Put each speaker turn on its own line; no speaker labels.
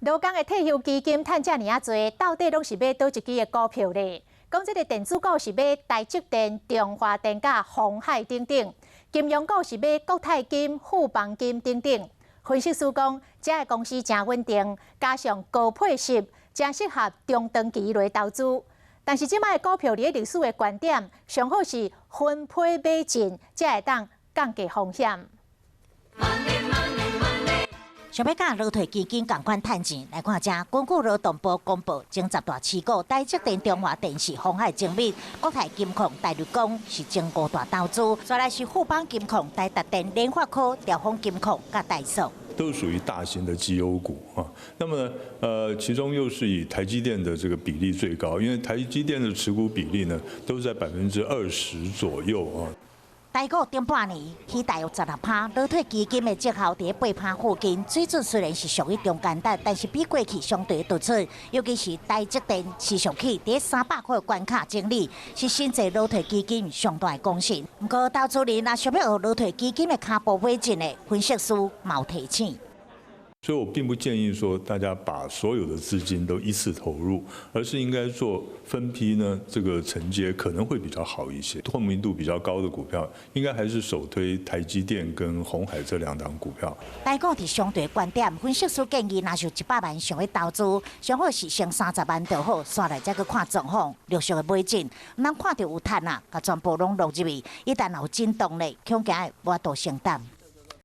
勞工的退休基金趁遮爾仔濟，到底攏是買佗一支的股票咧？講這个電子股是買台積電、中華電佮鴻海等等，金融股是買國泰金、富邦金等等。分析師講，這个公司誠穩定，加上高配息，誠適合中長期來投資。但是這擺的股票佇咧歷史的觀點，上好是分批買進，才會當降低風險。
想欲佮勞退基金仝款趁錢，來看這，根據勞動部公布，前十大持股，台積電、中華電視、鴻海精密、國泰金控、大立光是前五大投資，再來是富邦金控、台達電、聯發科、兆豐金控佮台塑。
都屬於大型的績優股啊。那麼呢，其中又是以台積電的這個比例最高，因為台積電的持股比例呢，都是在20%左右啊。
台股頂半年起大約16趴，勞退基金的績效佇8趴附近，水準雖然是屬於中間值，但是比過去相對突出。尤其是台積電持續起佇300塊的關卡整理，是新濟勞退基金上大的貢獻。毋過投資人若想欲學勞退基金的跤步買進的，分析師嘛有提醒。
所以我並不建議說大家把所有的資金都一次投入，而是應該做分批呢，這個承接可能會比較好一些。透明度比較高的股票，應該還是首推台積電跟鴻海這兩檔股票。
台股佇相對高點，分析師建議，若是有100萬想欲投資，上好是先30萬就好，紲來再閣看狀況，陸續的買進，毋通看著有趁啊，共全部攏落入去，一旦有震動咧，恐驚會無法度承擔。